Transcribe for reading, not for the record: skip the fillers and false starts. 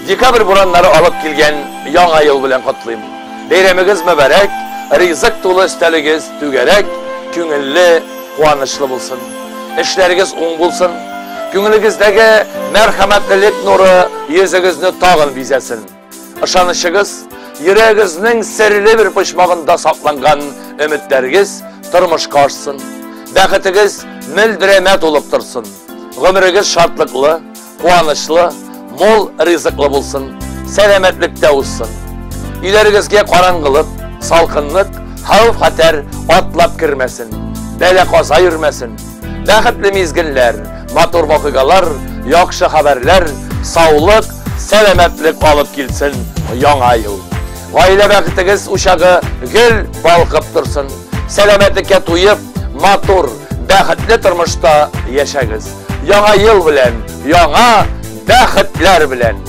Декабрь бураннары алып килгән Яңа ел белән котлыйм. Бәйрәмегез мөбарәк, ризык тулы өстәлегез түгәрәк, күңелле, куанычлы булсын. Эшләрегез уң булсын. Күңелегездәге мәрхәмәтлелек нуры йөзегезне тагын бизәсен. Ышанычыгыз, йөрәгегезнең серле бер почмагында сакланган өметләрегез тормышка ашсын. Бәхетегез мөлдерәмә тулып торсын. Гомерегез шатлыклы, куанычлы, мул ризыклы булсын, сәламәтлектә узсын. Өйләрегезгә караңгылык, салкынлык, хәвеф-хәтәр атлап кермәсен, бәла-каза йөрмәсен. Бәхетле мизгелләр, матур вакыйгалар, яхшы хәбәрләр, саулык, сәламәтлек алып килсен Яңа ел. Гаилә бәхетегез учагы гел балкып торсын. Сәламәтлеккә туеп, матур, бәхетле тормышта яшәгез. Яңа ел белән, яңа бәхетләр белән.